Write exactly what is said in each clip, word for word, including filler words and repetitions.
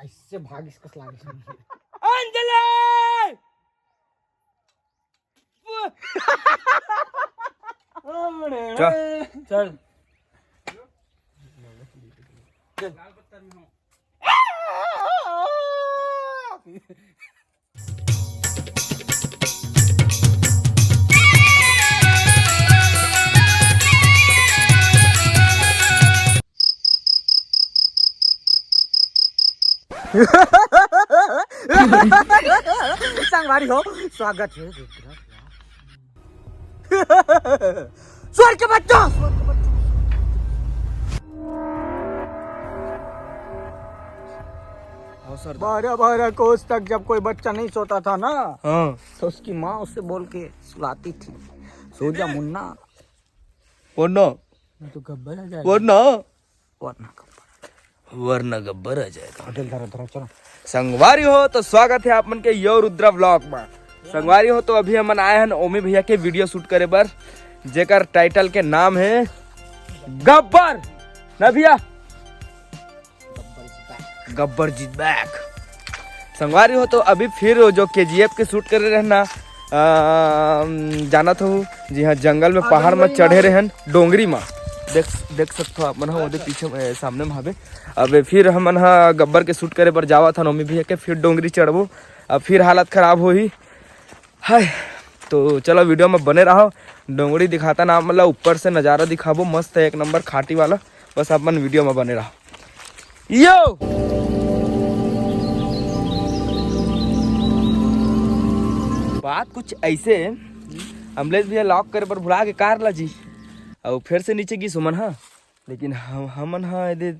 ऐसे भाग इसका लागे। अंजलि। चल। संगवारी हो, स्वागत है स्वर्ग के बच्चों। बारह बारह कोस तक जब कोई बच्चा नहीं सोता था ना, हाँ। तो उसकी माँ उससे बोल के सुलाती थी, "सो जा मुन्ना।" वरना, मैं तो गब्बर आ जाएगा। वरना, वरना गब्बर आ जाएगा। होटल धरा, धरा, चलो। संगवारी हो तो स्वागत है आप मन के यो रुद्रा व्लॉग में। संगवारी हो तो अभी हमन आए हन ओमी भैया के वीडियो शूट करे बर, जेकर टाइटल के नाम है गब्बर। ना भैया, गब्बर जीत बैक। संगवारी हो तो अभी फिर वो जो केजीएफ के शूट करे रहन ना, अम, जानत हो जी हाँ, जंगल में, हाँ, पहाड़ में जंगल में चढ़े रहन, डोंगरी में। देख, देख सकते हो आप मन ह, ओदे पीछे में, सामने में हवे। अब फिर हमन ह गब्बर के शूट करे बर जावत हन ओमी भैया के, फिर डोंगरी चढ़बो, अब फिर हालत खराब होही। हाय, तो चलो वीडियो में बने रहो। डोंगरी दिखाता ना, मतलब ऊपर से नज़ारा दिखाबो, मस्त है एक नंबर खाटी वाला। बस अपन वीडियो में बने रहो। यो बात कुछ ऐसे, अमलेश भैया लॉक करे पर भुला के कार ला जी, और फिर से नीचे गिस ओमन हा। लेकिन हम, हमन हा एदे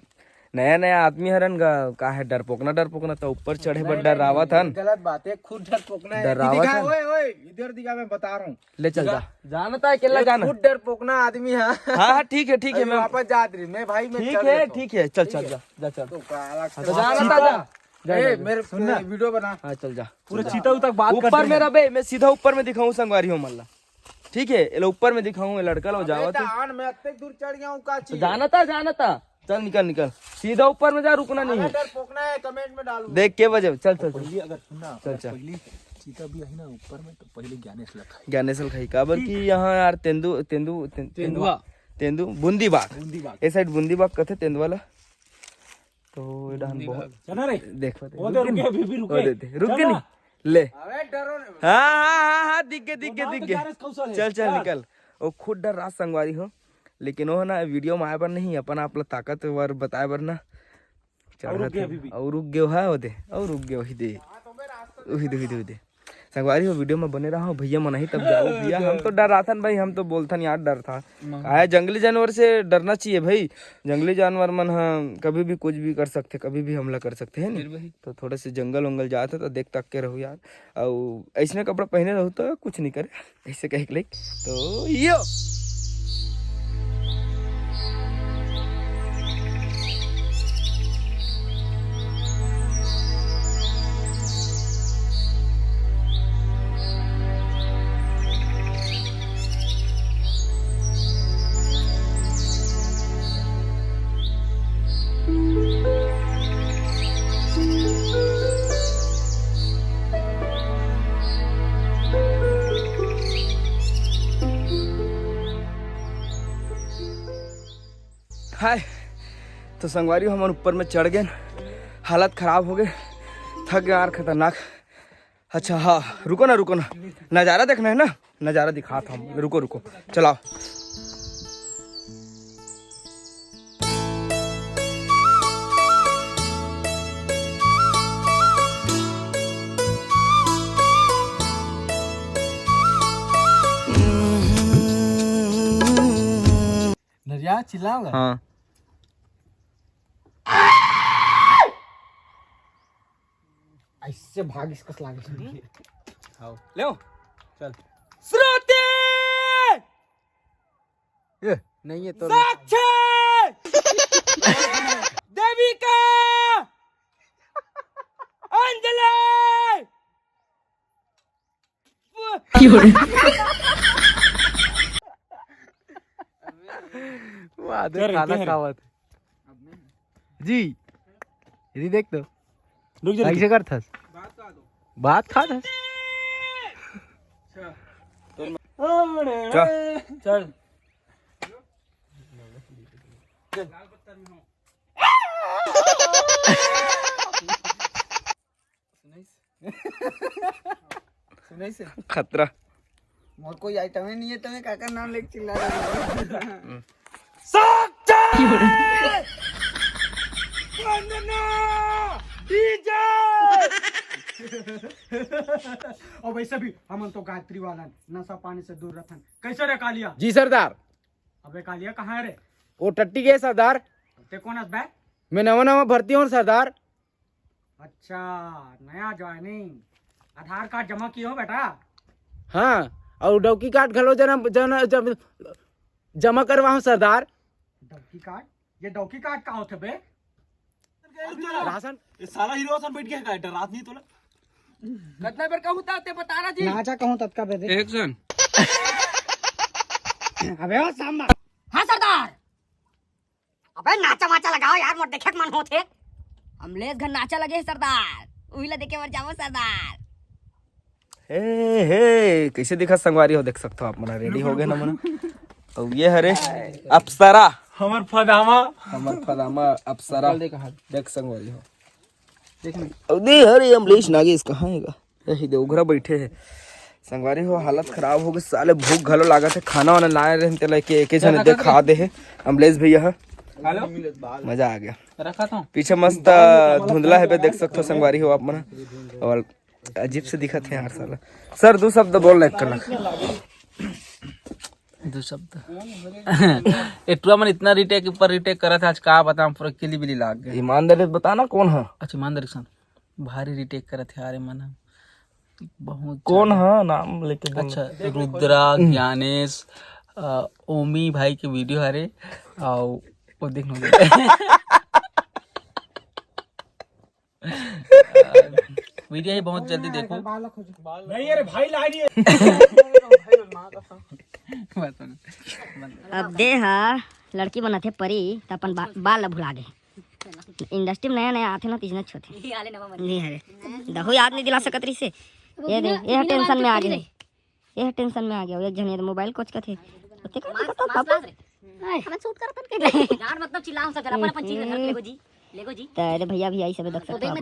नया नया आदमी हरन गा, का है डरपोकना, डरपोकना तो ऊपर चढ़े बर डरावत हन। गलत बात है, खुद डरपोकना है। डरावत दिखा, हन। ओए, ओए, इधर दिखा, मैं बता रहा हूँ। ले चल जा। जानता है केला ये जाना। खुद डरपोकना आदमी है। हाँ, हाँ, ठीक है, ठीक है, अभी मैं वापस जात रही, मैं भाई, मैं ठीक चल है, लेता हूँ। ठीक है, चल, ठीक चल, है। जा, जा, चल। तो काला हाँ, तो जाना था, जा। जा, ए, जा, जा। मेरे, सुन ना। मेरे वीडियो बना। हाँ, चल जा। पूरा चल जा। चीता उता बात ऊपर करते में हैं। रह बे, मैं सीधा ऊपर में दिखाऊँ संगवारी हो मल्ला। ठीक है, ये लो ऊपर में दिखाऊँ, ये लड़का लो अबे जावा तो। तान, मैं अत्ते दूर चढ़ गया हूँ, का तो चीज? जाना था, जाना था। चल निकल, निकल, सीधा ऊपर में जा, रुकना नहीं है। डरपोकना है, कमेंट में डालू। देख के बजे, चल, चल, चल। पहली अगर सुन ना, चल, अगर चल। पहली चीता भी आई ना ऊपर में, तो पहले ज्ञानेश ला खाई। ज्ञानेश ला खाई, काबर कि यहाँ यार तेंदू, तेंदू, तें-, तेंदुआ। तेंदू, बूंदी बाग। बूंदी बाग। ए साइड बूंदी बाग कथे तेंदुआ ला। तो ये डहन बूंदी बहुत बाग। चल ना रे। देख, वो रुक दे, के रुक के, नहीं। अभी भी रुक वो के। दे दे, रुक चल के ना। नहीं। ले। अबे डरो रे। हाँ, हाँ, हाँ, हाँ, दिख गए, दिख गए, वो नाम दिख तो गए। ज्ञानेश कौशल है। चल, चल, यार। निकल। वो खुद डर राज संगवारी हो, लेकिन वो ना वीडियो में आए बर नहीं, अपन आप ला ताकतवर बताए बर ना। और रुक गए अभी भी। और रुक गए, हाँ, वो दे, और रुक गए, वही दे। वही दे, वही दे, वही दे। संगवारी हो, वीडियो में बने रहो, भैया मन ही तब जाओ, भैया, हम तो डराथन भाई, हम तो बोलथन यार, डर था। नहीं। काहे, जंगली जानवर से डरना चाहिए भाई। जंगली जानवर मन ह कभी भी कुछ भी कर सकते, कभी भी हमला कर सकते हैं, फिर नहीं? वही। तो थोड़े से जंगल वंगल जात है तो देख तक के रहो यार। और ऐसने कपड़ा पहने रहो तो कुछ नहीं करे, ऐसे कहे के लाइक। तो यो। हाय, तो संगवारी, हमन ऊपर में चढ़ गए, हालत खराब हो गए, थक गए यार, खतरनाक। अच्छा, हाँ, रुको ना, रुको ना, नज़ारा देखना है ना, नज़ारा दिखात हम, रुको, रुको, चलाओ। नरिया चिल्ला ला। हाँ। ऐसे भाग इसका लागे। आओ। ले आओ। चल। श्रुति! ये, नहीं है तो साक्षी! देविका! अंजलि! वाह, देख क्या रे, खाना क्या रे? खावत। जी, जी देख तो। रुक जा, रुक जा। कैसे करथस? भात खात हस? चल। चल। सुनाइस? सुनाइस? खतरा। मोर कोई आइटम ही नहीं है, तुम्हें काकर नाम लेके चिल्ला रहे हो? साक्षात! वंदना! डीजे! और वैसे भी हमन तो गायत्री वाला नशा पानी से दूर रखन। कैसे रे कालिया? जी सरदार। अबे कालिया कहाँ है रे? वो टट्टी गए सरदार। ते कौन हस बे? मैं नवा नवा भर्ती हूँ सरदार। अच्छा, नया ज्वाइनिंग। आधार कार्ड जमा किए हो बेटा? हाँ, और डौकी कार्ड घलो जना, जना, जम, जमा करवा हूँ सरदार। डौकी कार्ड? ये डौकी कार्ड का होथे बे? राशन। ये साला हीरो असन बैठ गया का? डरात नहीं तोला? कितना बेर कहूँ ता ते बता रहा जी। नाचा कहूँ ततका बे दे। एक्शन। अबे ओ सांबा। हाँ सरदार। अबे नाचा वाचा लगाओ यार, मोर देखे के मन होथे। अमलेश घर नाचा लगे हे सरदार, उही ला देखे बर जावो सरदार। हे, हे, कैसे दिखा संगवारी हो, देख सकते हो आप मन रेडी हो गए ना मन। और ये हरे अप्सरा, हमर फदामा। हमर फदामा अप्सरा। देख संगवारी हो। देख नहीं। अउ दे, अरे अमलेश नागेश कहाँ हे गा? यही दे उघरा बैठे हे। संगवारी हो, हालत खराब हो गई साले, भूख घलो लागत हे। खाना वाना लाए रहे तेला के एके झन दे खा दे हे अमलेश भैया ह। हेलो। मजा आ गया। रखा था। पीछे मस्त धुंधला हे बे, देख सकते हो संगवारी हो आप मन। और अजीब से दिखत हे यार साला। सर दो शब्द बोल ले कल। दो शब्द। ए टुरा मन इतना रिटेक ऊपर रिटेक करत हे, आज का बताऊं, पूरा किली बिली लाग गए। ईमानदारी से बताना कौन है? अच्छा, ईमानदारी से भारी रिटेक करत हे यार, मन बहुत कौन ज्यादा। है नाम लेके बोल। अच्छा, रुद्रा, ज्ञानेश, अ, ओमी भाई के वीडियो हरे, आओ वो देख लो। वीडियो ही बहुत जल्दी देखो। नहीं, अरे भाई, ला रही है। बस, बस। अब दे हा लड़की बनत हे परी, त अपन बा-, बाल ला भुला गे। इंडस्ट्री में नया नया आथे ना, त इजनच होथे। नहीं हरे, दहू याद नहीं दिला सकत रही से। ये दे, ये टेंशन में आ गए। ये टेंशन में आ गया, एक झन ये मोबाइल कोचकत हे। ओते का दिक्कत हे, पापा? हमें शूट करत हन के? यार, मतलब, चिल्लाओ सब, चला, अपन, अपन चीज घर लेगो जी, लेगो जी। त अरे भैया, भैया, ई सब देख सकते हो आप।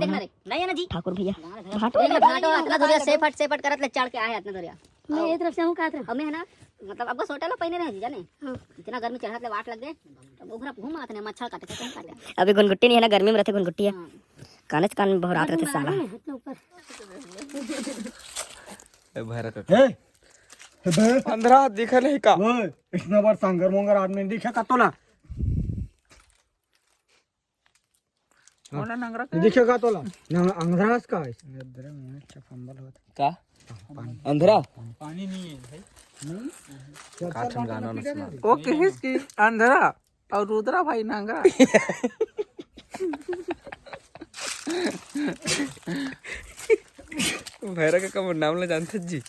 नहीं है ना जी? ठाकुर भैया। भाटो भाटो, इतना दूरिया से फट, से फट करत ले चढ़ के आए, इतना दूरिया। मैं ये तरफ से हूँ, का तरफ? अब मैं है ना, मतलब, अब बस होटल में पहने रहे जी, जाने? हाँ। इतना गर्मी चढ़त ले वाट लग गए, अब ओकरा घूम आते हैं, मच्छर काटे, कौन काटे? अभी घुनघुट्टी नहीं है ना, गर्मी में रहते घुनघुट्टी है। हाँ। काने से कान बहरात रहते साला। ए, भैरा का। ए, ए बे। अंधरा दिखल है का? ओए, इतना बार सांगर मोंगर आदमी दिखे का तोला? कौन है नंगरा का? दिखे का तोला? नंग-, अंधरा का है। अंधरा में अच्छा फंबल होता। का? पानी। अंधरा? पानी नहीं है भाई। नहीं? का ठन गाना न सुना। वो किहिस कि अंधरा और रुद्रा भाई नंगरा। भैरा का कब नाम ले जानते जी?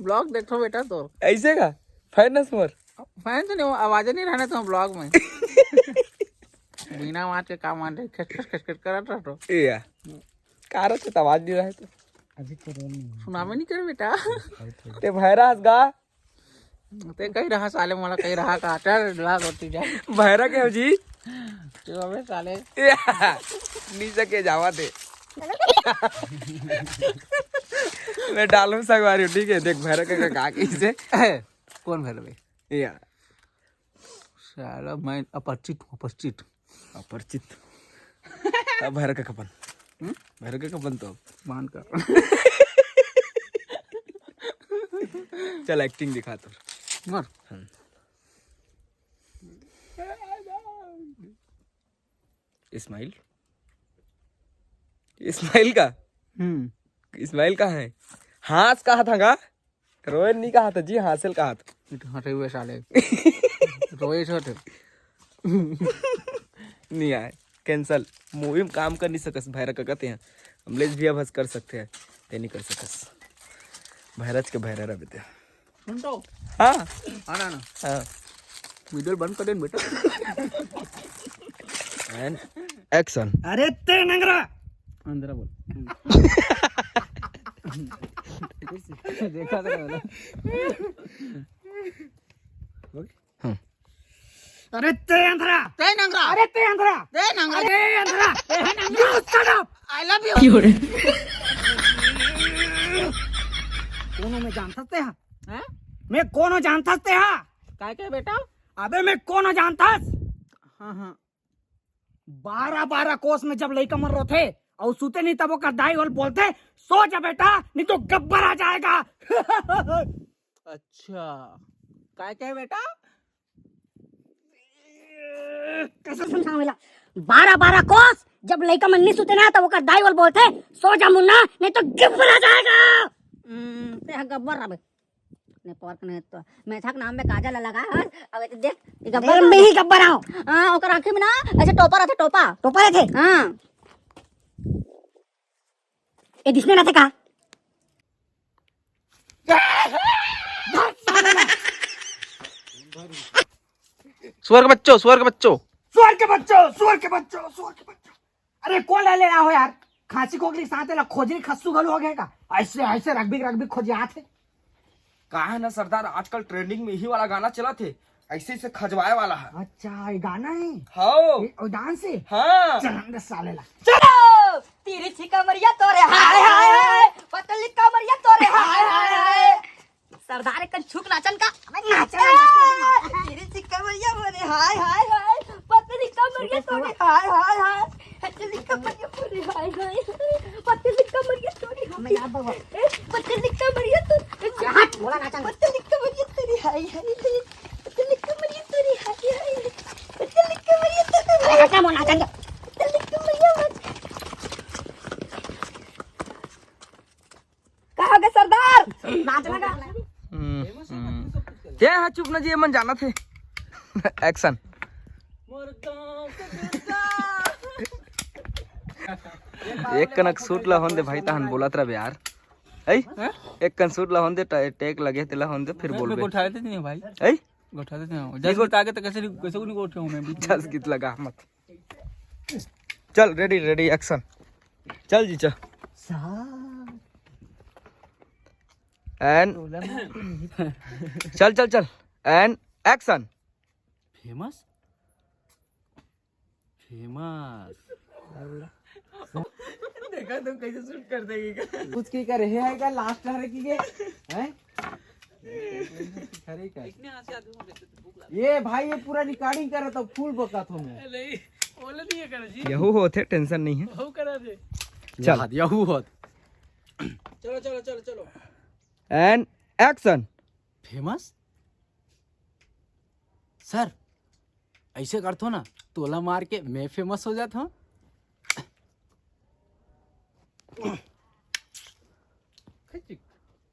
ब्लॉग देखो बेटा तो। ऐसे का? फैन नस मोर। फैन तो नहीं, वो आवाज नहीं रहने तो ब्लॉग में। बिना आवाज के काम आते खच खच खच खच करत रह तो। ए या। का रहते तो आवाज नहीं रहे तो। अभी तो रोल नहीं। सुनावे नहीं कर बेटा। ते भैरा हस गा। ते कही रहा साले, मोला कही रहा का, चल, ला रोटी जा। भैरा के हो जी? तू अबे साले। ए या। नीचे के जावा दे। मैं डालूं संगवारी, ठीक है? देख भैरा का, का, का कैसे। कौन भैरा भाई? या। साला मैं अपरिचित हूँ, अपरिचित। अपरिचित। अब भैरा का कपन। हम्म? भैरा का कपन तो। मान का। चल एक्टिंग दिखा तो। मार। हम्म। स्माइल। स्माइल का? हम्म। स्माइल का है? हाँस कहा था का? रोए नहीं कहा था जी, हाँसेल कहा था। हटे हुए साले। रोए छोटे। नहीं आए, कैंसल। मूवी में काम कर नहीं सकस, भैरा का कहते हैं। अमलेश भी अब कर सकते हैं, ते नहीं कर सकस। भैरज के भैरा रह बेटे। सुन तो। हाँ। हाँ ना, ना। हाँ। वीडियो बंद कर दे बेटा। And action. अरे ते नंगरा, अंधरा बोल। देखा था ना? अरे ते अंधरा, ते नंगरा। अरे ते अंधरा, ते नंगरा। अरे अंधरा, ते है Nangra. You shut up। I love you। क्यों रे? कौन हो, मैं जानता ते हा? हैं? मैं कौन हो, जानता ते हा? काय के बेटा? अबे मैं कौन हो, जानता? हाँ, हाँ। बारह बारह कोस में जब लइका मन रोथे अउ सुते नहीं, तब ओकर दाई ओला बोलथे, "सो जा बेटा, नहीं तो गब्बर आ जाएगा।" अच्छा, काय कहे बेटा? कैसे समझाऊं मिला? बारह बारह कोस जब लइका मन नहीं सुते ना, तब ओकर दाई ओला बोलथे, "सो जा मुन्ना, नहीं तो गब्बर आ जाएगा।" हम्म, ते हा गब्बर रबे। ने पार्क नहीं तो मैं छक नाम में काजल लगा है। अब ये देख, ये गब्बर में ही गब्बर आओ। हाँ, ओकर आँखी में ना ऐसे टोपा रहते, टोपा। टोपा रहते? हाँ। ये दिसने रहते का? सुअर के बच्चो, सुअर के बच्चो। सुअर के बच्चो, सुअर के बच्चो, सुअर के बच्चो। अरे कौन ले ले रहा हो यार? खांसी खोखली साथ ला खोजरी खस्सू घलो हो गए का? ऐसे, ऐसे रगबी, रगबी खोजियात हे। का है ना सरदार, आजकल ट्रेंडिंग में यही वाला गाना चला थे, ऐसे, ऐसे खजवाए वाला है। अच्छा, ये गाना है? हाँ। ये, और डांस है? हाँ। चल अंदर साले ला। चलो, तेरी सी कमरिया तोरे हाय हाय हाय, पतली कमरिया तोरे हाय हाय हाय। सरदार एक कन छुक नाचन का। अबे नाचन ए, तेरी सी कमरिया मोरे हाय हाय हाय, पतली कमरिया तोरे हाय हाय हाय, पतली कमरिया मोरे हाय हाय, पतली कमरिया तोरे हाय। मैं याद बाबा। ए, पतली कमरिया तो, हाथ बोला नाचन। पतली कमरिया तोरे हाय हाय हाय, पतली कमरिया तोरे हाय हाय हाय, पतली कमरिया तोरे अरे हटा मोर नाचन का। पतली कमरिया मोरे का हो गे सरदार? नाचना का? हम्म, हम्म। ये हा चुप न जी, ये मन जाना थे। Action। एक कनक सूट ला होन दे भाई, तहन बोलत रह यार। ऐ? हैं? एक कन सूट ला होन दे, टे-, टेक लगे तेला होन दे, फिर मैं, बोलबे। मैं गोठा देते नहीं भाई। ऐ? गोठा देते नहीं। जस गीत आगे तो कैसे नहीं, कैसे को नहीं गोठे हूँ मैं बीच में। जस गीत लगा मत। चल, ready, ready, action। चल जी, चल। सा- And टोला मार के नहीं। चल, चल, चल। And action। Famous? Famous। देखा तुम कैसे शूट कर देगी। कुछ की करे है का लास्ट हर की के? हैं? अरे का? इतने आंसू आदमी हो गए थे, भूख लगा। ये भाई, ये पूरा रिकॉर्डिंग कर रहा था, फुल बका था मैं। नहीं, बोले नहीं है कर जी। यहू होथे, टेंशन नहीं है। वो करा थे। चल। याद यहू होत। चलो, चलो, चलो, चलो। And action। Famous? सर, ऐसे करथो ना, तोला मार के मैं famous हो जात हूँ।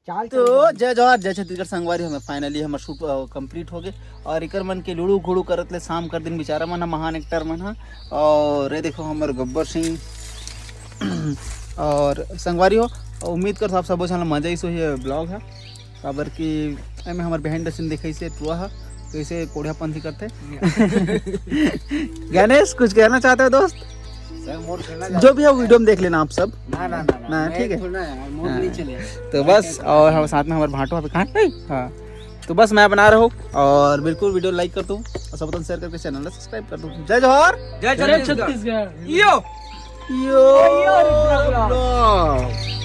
चाल, तो चाल। जय जोहार, जय छत्तीसगढ़ संगवारी, हमें finally हमर शूट, अ, complete हो गए। और इकर मन के लुड़ू घुड़ू करत ले शाम कर दिन बेचारा मन ह, महान actor मन ह। और ये देखो हमर गब्बर सिंह। और संगवारी हो, उम्मीद कर आप सबो झन ल मजा आइस होही ये vlog ह। काबर कि एमे हमर behind the scene दिखाइस हे टुरा ह, कइसे कोढ़ियापंथी करथे। गणेश, कुछ कहना चाहते हो दोस्त? सर, मोर कहना जो भी हो, वीडियो में देख लेना आप सब। ना, ना, ना, ना, ना, मैं ठीक है। थोड़ा यार, मोर हाँ। नहीं चले। तो बस, और हम साथ में हमारे भांटो पे कहाँ है? हाँ, तो बस मैं बना रहा हूँ और बिल्कुल वीडियो like कर दो और सब share करके चैनल को सब्सक्राइब कर दो। जय जोहार, जय जय छत्तीसगढ़। छत्तीसगढ़। यो। यो। यो।